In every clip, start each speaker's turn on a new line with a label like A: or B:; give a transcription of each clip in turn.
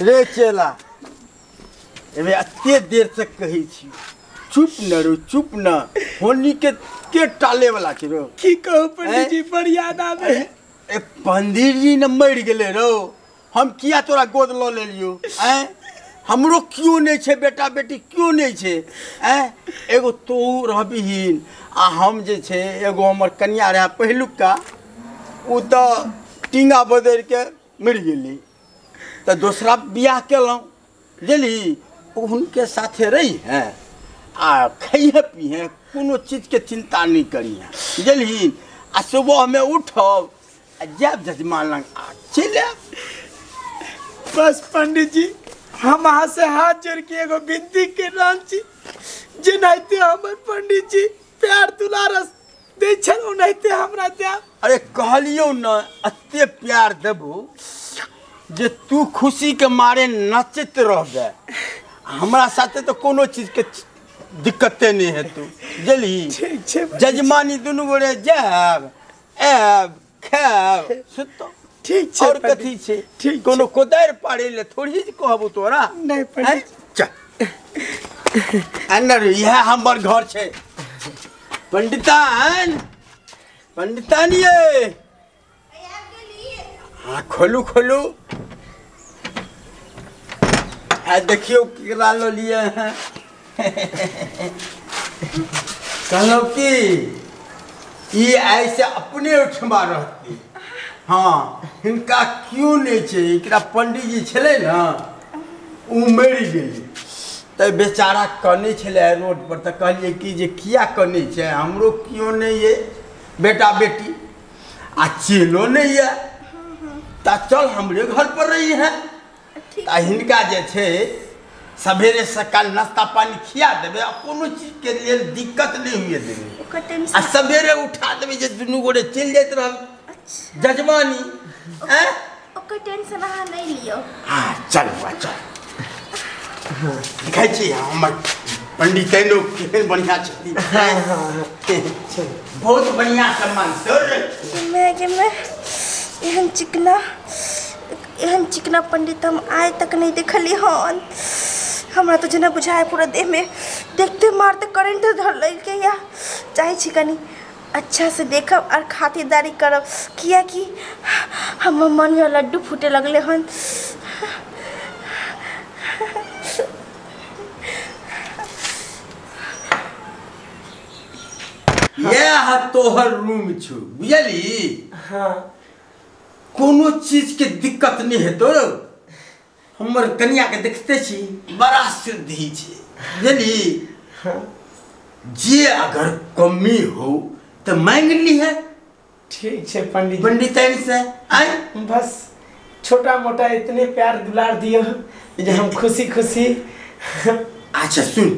A: रे चेला एबे एते देर से कहै छी चुप न रो चुप न होली के टाले वाला छै रो।
B: की कहू पंडित जी बड़ याद आवे।
A: ए पंडित जी न मरि गेलै रो हम किया तोरा गोद ल लेलियो आँय हमरो क्यों नहीं छे बेटा बेटी क्यों नहीं छे आँय एगो तू रहबिहीन आ हम जे छे एगो हमर कनिया रहे पहिलुका उ त टींगा बदलि के मरि गेली त दोसरा बियाह केलहुँ बुझली हुनके साथे रही हैं आ खइहे पीहे कोनो चीजके चिंता नहीं करी हैं बुझली आ सुबहमे उठब आ जायब जजमान लग आ चलि आयब।
B: बस पंडित जी हम अहाँ से हाथ जोड़ के एगो विनती कर रहल छी जेनाहिते हमर पंडित जी प्यार दुलार दै छल ओनाहिते हमरा देब।
A: अरे कहलियौ न एते प्यार देबो जे तू खुशी के मारे नचैत रहबे हमरा साथे तो कोनो चीज के दिक्कते नहीं हेतौ बुझली।
B: ठीक छै
A: जजमानी दुनू गोरे जायब आयब खायब सुतब।
B: ठीक छै
A: और कथी छै
B: ठीक
A: कोनो कोदारि पाड़ै ले थोड़ी कहबो तोरा
B: नहीं पंडित।
A: चल अंदर इएह हमर घर छै। पंडितान पंडितान ये हाँ खोलू खोलू है देखियो केकरा लऽ लिए हैं। कहलहुँ कि ई आइ से अपने ओहिठमा रहती। हाँ हिनका क्यों नहीं छै एकरा पंडीजी छलै ने उ मरि गेलै तऽ बेचारा कनै छलै रोड पर तऽ कहलियै कि जे किया कनै छै हमरो क्यों नहीं ये बेटा बेटी आ चेलो नहीं ये तऽ चल हमरे घर पर रही है। तऽ हिनका जे छै सवेरे सकाल नाश्ता पानी खिया देबै आ कोनो चीजके लेल दिक्कत नहीं हुए देबै आ सवेरे उठा देबै जे दुनू गोरे चलि जाइत रहब जजमानी।
C: ओकर टेंशन अहाँ नहीं लियो।
A: हाँ चल बा चल देखै छी हमर पंडितैनो केहन बढ़िया छथिन। बहुत बढ़िया सम्मान सर।
C: मैं एहन चिकना पंडित हम आइ तक नहीं देखली हन। हमरा तो जेना बुझाए पूरा देह में देखते मारते करेंट धर ललकै या चाहे छी कनी अच्छा से देखब और खातिरदारी करब कियाकि हमर मन में लड्डू फूटे लगले हन।
A: यह तोहर रूम छौ बुझली।
B: हाँ
A: कोनो चीज के दिक्कत नहीं हेतौ। हमर कनिया के देखते छी बड़ा शुद्धि छै बुझली।
B: हाँ
A: जे अगर कमी हो तो मांग ली है।
B: ठीक है पंडित
A: पंडिताइन से आए
B: बस छोटा मोटा इतने प्यार दुलार दियो जे हम खुशी खुशी।
A: अच्छा सुन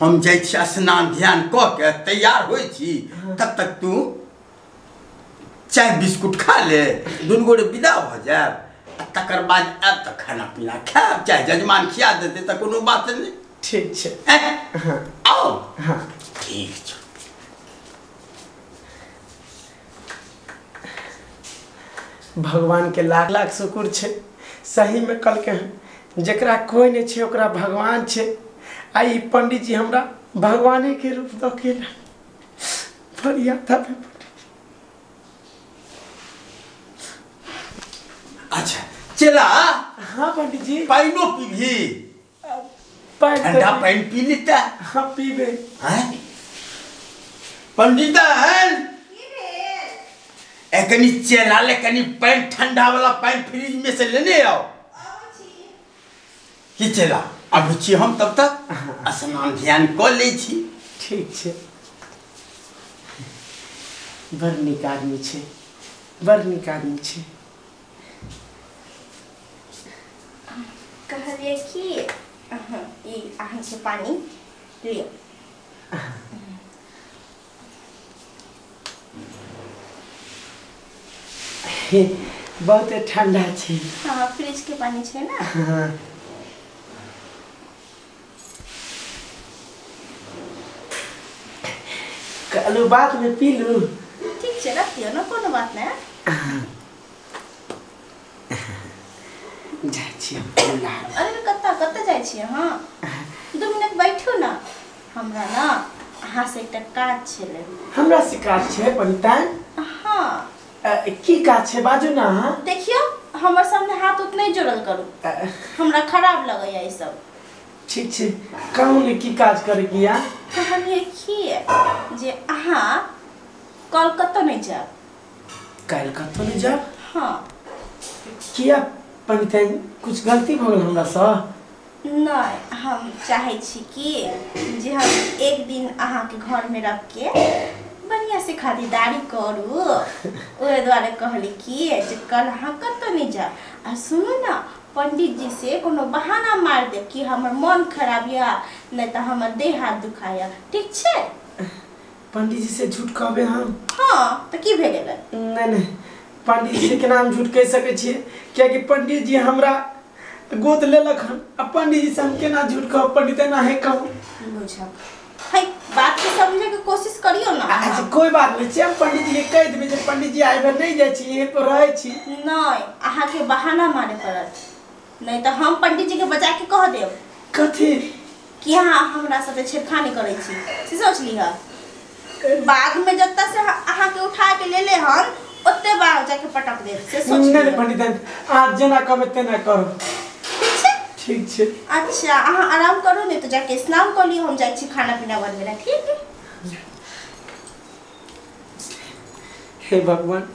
A: हम जाइ छी स्नान ध्यान कऽ के तैयार होइ छी तब तक तू चाय बिस्कुट खा ले दुनू गोरे विदा भऽ जायब आ तकर बाद आयब तऽ खाना पीना खायब चाहे जजमान खिया देतै तऽ कोनो बात नहि।
B: ठीक छै
A: आओ। हाँ ठीक छै।
B: भगवान के लाख लाख शुक्र छै सही में कहलकै हन जकरा कोई नहीं छै ओकरा भगवान छै आ ई पंडित जी हमरा भगवाने के रूप दऽ के बढ़िया था।
A: अच्छा चला।
B: हाँ पंडित जी
A: पाइनो पीबी ठंडा पानी पी लेता।
B: हाँ पीबे।
A: हैं पंडित ए कनी चला ले कनी पानी ठंडा वाला पानी फ्रिज में से लेने आओ की चला अभी छी हम तब तक स्नान ध्यान कऽ लै छी।
B: ठीक छै बड़ नीक आदमी छै बड़ नीक आदमी छै।
C: कहलियै कि ई अहाँके पानी लिअ।
B: बहुत ठंडा छै।
C: हाँ फ्रिज के पानी छै ना।
B: हाँ कहलू बाद में पी लू।
C: ठीक छै रख दियौ ना कोनो बात नहीं।
B: जाइ छी। छी।
C: अरे कत्ता कत्ता जाइ छी अहाँ? 2 मिनट बैठू ना। हमरा ना अहाँ से एकटा काज छलै।
B: हमरा से काज छै पंडिताइन?
C: हाँ।
B: की काज छै बाजू ना अहाँ।
C: देखियौ हमर सामने हाथ उत नहीं जोड़ल करू, हमरा खराब लगैया ई सब।
B: ठीक छै, कहू ने की काज करे के या?
C: कहलियै की जे अहाँ कल कतौ नहीं जायब।
B: काल्हि कतौ नहीं जायब?
C: हाँ।
B: किया पंडिताइन, कुछ गलती भऽ गेल हमरा सँ?
C: नहीं, हम चाहे छी कि जे हम एक दिन अहाँ के घर में रख के बढ़िया से खरीदारी करू। ओहि दुआरे कहली कि जे कल अहाँ कतौ नहीं जायब। आ सुनू ना, पंडित जी से कोनो बहाना मार दे कि हमर मन खराब या नहीं तो हमर देह हाथ दुखाया, ठीक छै?
B: पंडित जी से झूठ कहबे हम?
C: हाँ, तो की भे गेलै?
B: नहीं नहीं, पंडित जी से केना हम झूठ कहि सकै छियै, कियाकि पंडित जी हमरा गोद लेलक हन। आ पंडित जी से हम केना झूठ कहब? पंडित एना है कहू।
C: बुझब है, बात के समझे के कोशिश करियो ना।
B: अच्छा कोई बात नहीं छै, हम पंडित जी के कहि देबै जे पंडित जी आइ भर नहीं जाइ छी, यहीं पर रहै छी।
C: नहीं, अहाँ के बहाना मारे पड़त, नहीं तो हम पंडित जी के बजा के कह देब।
B: कथी?
C: कि अहाँ हमरा साथे छेड़खानी करै छी, से सोच लिह। बाग में जत्ता से अहाँ के उठा के ले ले हन, ओते बाग जाके पटक देब, से सोच
B: लिह। नहीं पंडित, आज जेना कहबै तेना करू।
C: ठीक छै?
B: ठीक छै।
C: अच्छा अहाँ आराम करू, नहीं तो जाके स्नान कर लियौ, हम जाइ छी खाना पीना बनबै ला, ठीक?
B: हे भगवान,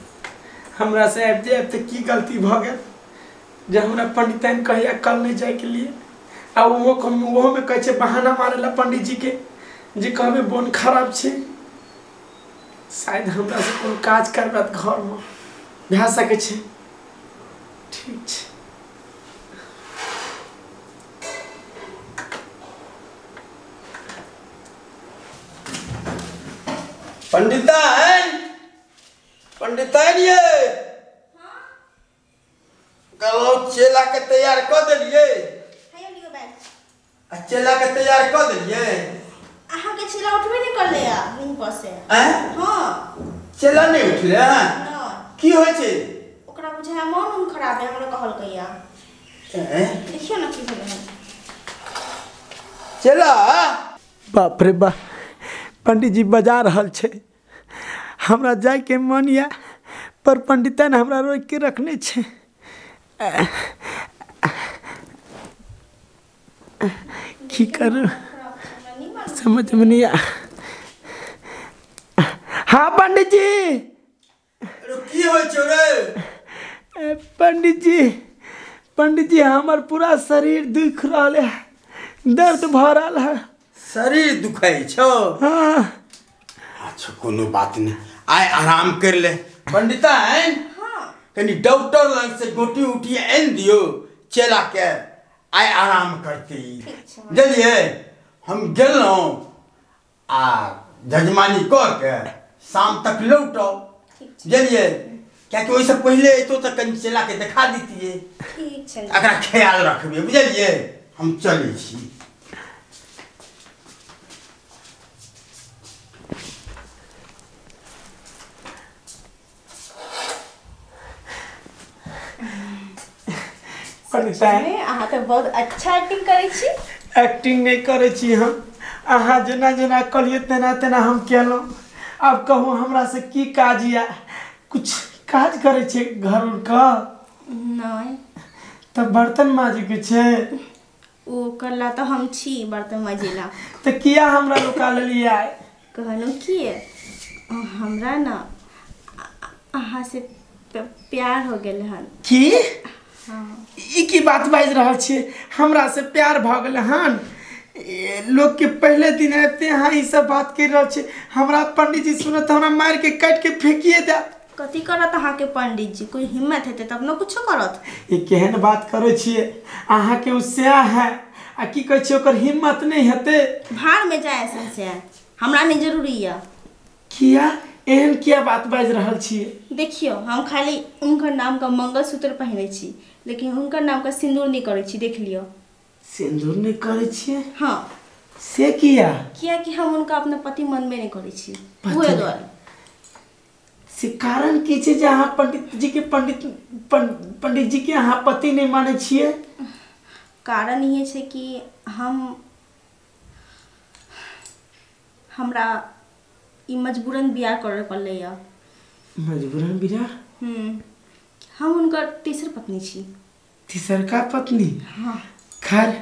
B: हमरा से आबि जायब तऽ की गलती भऽ गेल जे हमरा पंडिताइन कहैया कल नहीं जाय के लिए। आ ओहो में कहै छै बहाना मारे ला पंडित जी के जे कहबै बोन खराब छै। शायद हमरा से कोनो काज करबत घर में भए सकै छै। ठीक छै।
A: पंडिताइन, पंडिताइन ये कहलहुँ चेला के तैयार कऽ देलियै? आ चेला के तैयार कऽ देलियै?
C: अहाँ के चेला उठबे नहीं करले या नींद पर से?
A: हैं?
C: हाँ।
A: चेला नहीं उठले हैं?
C: नहीं।
A: की होइ छै?
C: ओकरा बुझाय मन उन खराब है, हमरा कहलकै या।
A: हैं?
C: देखियौ ना की भेलै हन।
A: चेला,
B: बाप रे बाप, पंडित जी बजा रहल छै। हमरा जाय के मन या, पर पंडिताइन हमरा रोकि के रखने छै। की करू समझ में नहीं आ। हाँ पंडित जी।
A: अरे की होइ छौ रे?
B: पंडित जी, पंडित जी हमर पूरा शरीर दुख रहल है, दर्द भऽ रहल है।
A: शरीर दुखाइ छौ?
B: हाँ।
A: अच्छा कोनो बात नहीं, आइ आराम कर ले। पंडिताइन,
C: हाँ,
A: कनी डॉक्टर लग से गोटी उटी आनि दियौ चेला के, आइ आराम करती। बुझलियै? हम गेलहुँ आ जजमानी कऽ के शाम तक लौटब, बुझलियै? कियाकि ओहिसँ पहिले अयतौ तऽ कनि चेला के देखा दितियै।
C: ठीक छै,
A: एकरा ख्याल रखबै, बुझलियै? हम चलै छी।
B: पंडिताइन,
C: अहाँ तऽ बहुत अच्छा एक्टिंग करै छी।
B: एक्टिंग नहीं करै छी हम, अहाँ जेना जेना कहलियै तेना तेना हम केलहुँ। आब कहू हमरा से की काज या? कुछ काज करै छै घर उरके?
C: नहीं।
B: तब बर्तन माजे के छै?
C: ओ करला तऽ हम छी बर्तन माजेला।
B: तऽ किया हमरा रोका लेलियै?
C: कहलहुँ की हमरा ना अहाँ से प्यार हो गेल हन।
B: की?
C: हाँ।
B: ई की बात बाजि रहल छियै? हमरा से प्यार भऽ गेल हन? लोग के पहले दिन आबिते अहाँ ई सब बात करि रहल छियै। हमरा पंडित जी सुनत हमरा मारि के काटि के फेंकिए देत।
C: कथी करत अहाँ के पंडित जी? कोई हिम्मत हेतै तब न कुछो करत।
B: ई केहन बात करै छियै? अहाँ के ओ सएह है आ की कहै छियै ओकर हिम्मत नहीं हेतै।
C: भाड़ में जाय ऐसा से, हमरा नहीं जरूरी है।
B: किया एहन किया बात बाजि रहल छियै?
C: देखियौ हम खाली उनकर नाम का मंगलसूत्र पहिनै छी, लेकिन हुनकर नाम का सिंदूर नहीं करै छी। देख लियौ।
B: सिंदूर नहीं करै छियै?
C: हाँ।
B: से किया?
C: किया कि हम उनका अपना पति मनबे नहीं करै छी, उहे दुआरे।
B: से कारण की छै जे अहाँ पंडित जी के पंडित जी के अहाँ पति नहीं मानै छियै?
C: कारण ये छै कि हम हमरा ई मजबूरन बियाह करे पड़लै या।
B: मजबूरन बियाह?
C: हम हुनकर तेसर पत्नी छी।
B: तीसरका पत्नी?
C: हाँ।
B: खैर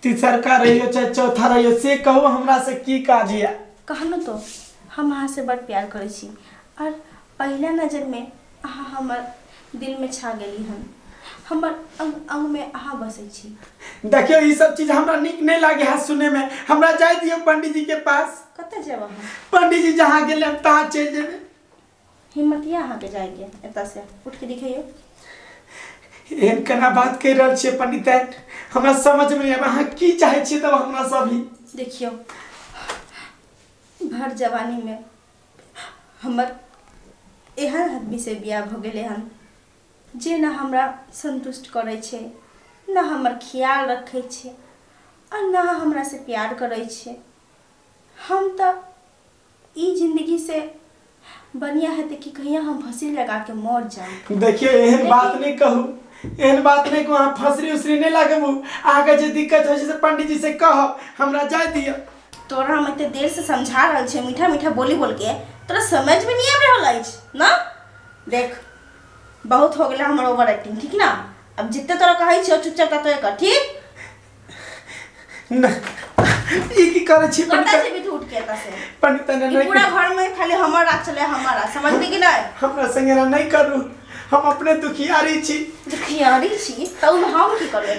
B: तीसरका रहियो चाहे चौथा रहियो से कहू हमरा से की काज या?
C: कहलहुँ तो हम अहाँ से बड़ प्यार करै छी और पहला नजर में अहाँ हमर दिल में छा गेली हन, हमर अंग अंग में अहाँ बसै छी।
B: देखियो ई सब चीज हमरा नीक नहीं लागे है सुने में। हमरा जाय दियो पंडित जी के पास।
C: कतऽ जायब अहाँ?
B: पंडित जी जहाँ गेले हम तहाँ चलि जेबै।
C: हिम्मत यऽ अहाँके जायके? एतऽ से उठ के दिखैयौ।
B: एहन केना बात कहि रहल छियै पंडित, हमरा समझ में नहीं आबै अहाँ की चाहै छियै तब हमरा सब ही।
C: देखियौ भर जवानी में हमर एहन आदमी से बियाह भऽ गेलै हन जे ना हमरा संतुष्ट करै छै, ना हमर ख्याल रखै छै आ ना हमरा से प्यार करै छै। हम तऽ ई जिंदगी से बढ़िया हेतै कि कहिया हम फंसी लगा के मर जाऊं।
B: देखियो एहन बात नहीं कहू, एहन बात नहीं कहू। अहाँ फंसरी उसरी नहीं लागबू। अहाँके जे दिक्कत होइ छै से पंडित जी से कहब, हमरा जाय दिअ।
C: तोरा हम एते देर से समझा रहल छियै मीठा मीठा बोली बोल के, तोरा समझ में नहीं आबि रहल अछि ना? देख बहुत हो गेलै हमर ओवर एक्टिंग, ठीक ना? अब जितने तोरा कहै छियौ चुपचाप ततबे कर, ठीक
B: ना? ई की करै छी
C: कतऽ जेबही तू उठ के एतऽ से?
B: पंडित
C: ई पूरा घर में खाली हमर राज चले, हमारा, समझली कि नहीं?
B: हमरा संगे एना नहीं करू, हम अपने दुखियारी छी।
C: दुखियारी छी तऽ ओहिमे हम की करबै?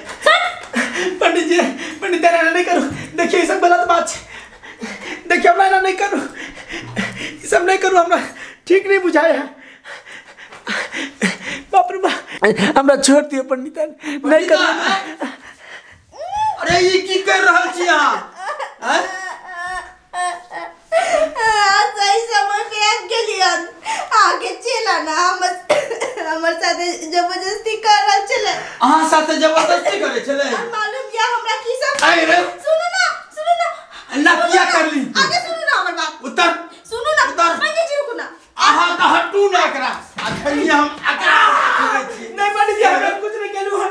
B: पंडित जी, पंडित एना नहीं करू। देखियो ई सब गलत बात छै। देखियो हमरा एना नहीं करू, ई सब नहीं करू, हमरा ठीक नहीं बुझाय है। बाप रे बाप, हमरा छोड़ दियो पंडित, नहीं करू।
A: अरे ई की कर रहल छी अहाँ?
C: सही समय पे आबि गेलियन। आगे चला ना हमर साथे जबरदस्ती कर रहल छलै।
A: अहाँ साथे जबरदस्ती करै छलै?
C: मालूम या हमरा की सब।
A: अरे
C: सुनू ना, सुनू ना।
A: ना किया करली?
C: आगे सुनू ना हमर बात।
A: उतर।
C: सुनू ना।
A: उतर।
C: पंडित जी रुकू ना।
A: अहाँ तऽ हटू ना एकरा। अखनी हम एकरा करै छी।
B: नहीं पंडित जी हमरा कुछ नहीं केलू हन।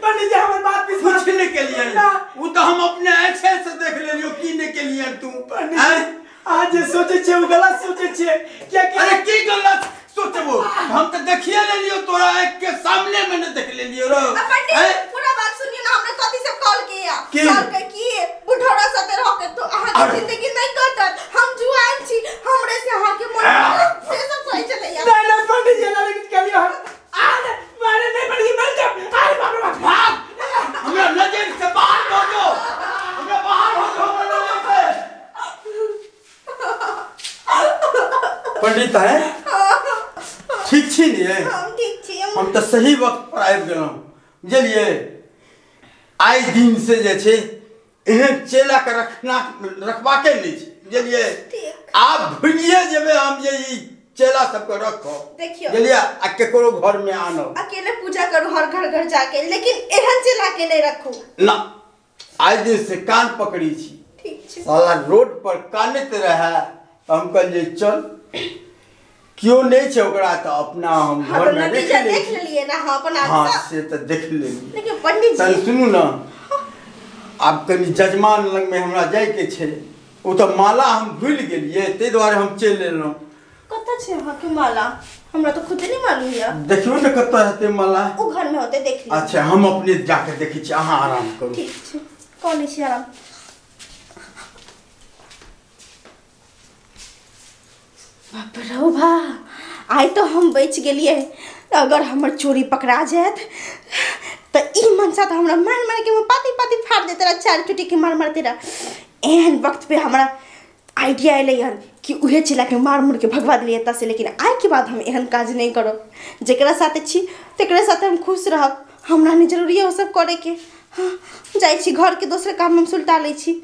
B: पंडित जी हमर बात विश्वास
A: कुछ नहीं केलियै। उ तऽ हम अपने आँखे से देख लेलियो की नहीं केलियै तू।
B: पंडित जी अहाँ जे सोचै छियै ओ गलत सोचै छियै। कियाकि
A: अरे की गलत सोचबो, हम तऽ देखिए लेलियो तोरा आँख के सामने में ने देख लेलियो रो।
C: पंडित पूरा बात सुनियो ना, हमरा कथी सब कॉल किया? कॉल के की बुढ़ौरा साथे रह के तो अहाँ के जिंदगी नहीं कटत, हम जुआन छी, हमरे से अहाँ के मन से सब कहै छलैया।
B: नहीं नहीं पंडित जी एना नहीं केलियो हन। आ मारे नहीं पंडित जी मर जाओ। अरे बाप रे बाप,
A: भाग हमरा नजर से बाहर हो जाओ, हमरा बाहर हो जाओ हमरा नजर से। पंडित है ठीक छी ने?
C: हम ठीक छी।
A: हम तऽ सही वक्त पर आबि गेलहुँ बुझलियै। आइ दिन से जे छै एहन चेला के रखना रखबाके नहि छै बुझलियै। आब भुलिए जेबै हम जे ई चेला सबके रखब
C: देखियो
A: बुझलियै, आ केकरो घर में आनब।
C: अकेले पूजा करू हर घर घर जाके, लेकिन एहन चेला के नहीं रखू
A: ना। आइ दिन से कान पकड़ी छी।
C: ठीक छै।
A: साला रोड पर कानैत रहै तऽ हम कहलियै चल क्यों नहीं छै ओकरा तऽ अपना हम
C: हाँ,
A: घर में
C: नतीजा देख लेलियै ना। हाँ अपन
A: हाँ से तऽ देख लेलियै।
C: लेकिन पंडित जी
A: सुनू ना, आब कनि जजमान लगमे हमरा जाइके छै, ओ तऽ माला हम भूलि गेलियै ताहि दुआरे हम चलि एलहुँ।
C: कतऽ छै अहाँके माला? हमरा तऽ खुदे नहीं मालूम यऽ।
A: देखियौ ने कतऽ हेतै माला।
C: ओ घर में होतै, देख लियौ।
A: अच्छा हम अपने जाके देखै छी, अहाँ आराम करू।
C: ठीक छै, कऽ लै छी आराम। बाप रे बा, आइ तो हम बचि गेलियै। अगर हमर चोरी पकड़ा जायत तऽ ई मनसा तऽ हमरा मारि मारि के पाती पाती फाड़ देते रह, चारि चुटी के मार मारते रह। एहन वक्त पे हमरा आइडिया अयलै हन कि उहे चिल्ला के मार मुर के भगवा दिलियै एतऽ से। लेकिन आइ के बाद हम एहन काज नहीं करब। जेकरा साथे छी तेकरे साथे हम खुश रहब, हमरा नहीं जरूरी है ओ सब करैके। हाँ, जाइ छी घर के दोसर काम हम सुलटा लै छी।